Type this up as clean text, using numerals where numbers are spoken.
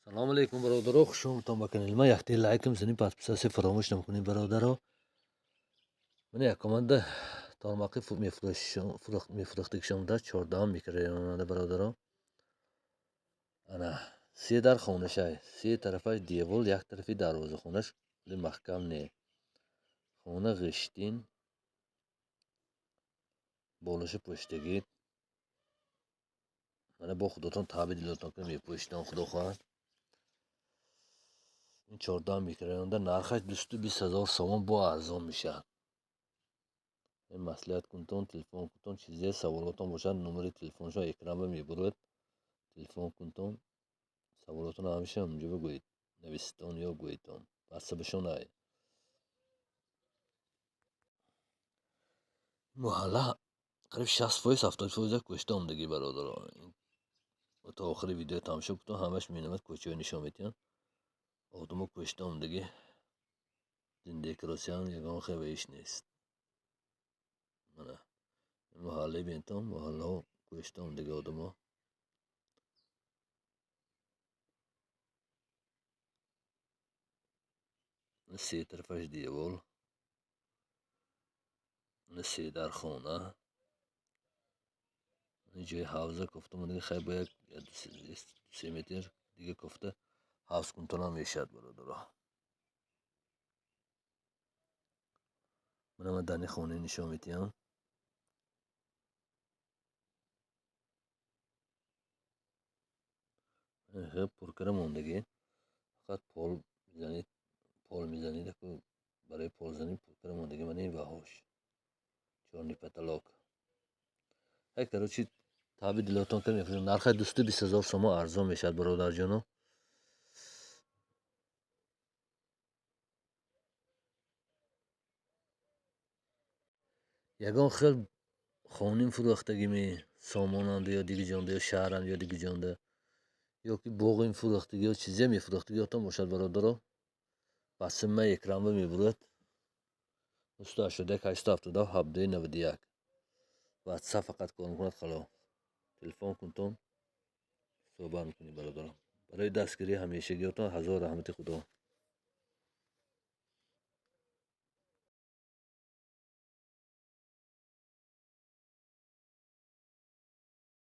Салому алейкум, бародаро, хуш омадтон ба канали ман. Якте лайкам зани, подписаться фаромӯш намекунед, бародаро. Мана як команда тормақи мефурӯхтагишон дар 14-ум микрорайонада, бародаро. Ана се дар хонашай, се тарафаш девол, як тарафи дарвозахонаш маҳкам не. Хона ғиштин, болоша пӯштагӣ. Мана бо худотон таъби дилотон ки мепӯшитон, худо хоҳад. Ин 14-ум микрорайонда нархаш 220 000 сомон, бо арзон мешавад. Маслиҳат кунтон, телефон кунтон, чизе саволотон бошад, номери телефоншон экранба мебурад. Телефон кунтон, саволотонро ҳамеша онҷо бигӯед, нависитон ё гӯедтон. Ватсапашон ай. Маҳалла қариб 60%, 70% кӯчта омадагӣ, бародаро. То охири видео тамошо кунтон, ҳамаш менамад, кӯчаҳо нишон медиҳанд. Одамо кӯчта омадагӣ зиндагикаросиан, ягон хел иш нест. Мана маҳаллаи бинтон, маҳаллаҳо кӯчта омадагӣ одамо. Се тарафаш девол, се дар хона. Ҷои ҳавза кофта мондагӣ, хай бо як се метр дига кофта ҳавз кунтонам мешавад, бародаро. Мана ман дани хона нишон медиҳам. Пуркара мондагӣ, фақат пол мезанед, пол мезанед, барои ползанӣ пуркара мондагӣ. Мана ин ваҳош чёрный потолок. Ҳай, короче, таъби дилотон ка мефурӯшам. Нархаш 220 000 сомон, арзон мешавад, бародарҷоно. Ягон хел хоним фурӯхтагиме, сомонанда ё дига ҷонда, ё шаҳранд, ё дига ҷонда, ё ки боғим фурӯхтагӣ, ё чизе мефурӯхтагиётон бошад, бародаро, ватсапи ман экранба мебурад: 981 877 17 91. Ватсап фақат кор мекунад, халос. Телефон кунтон, суҳбат мекунем, бародаро. Барои дастгирии ҳамешагиётон ҳазор раҳмати худо.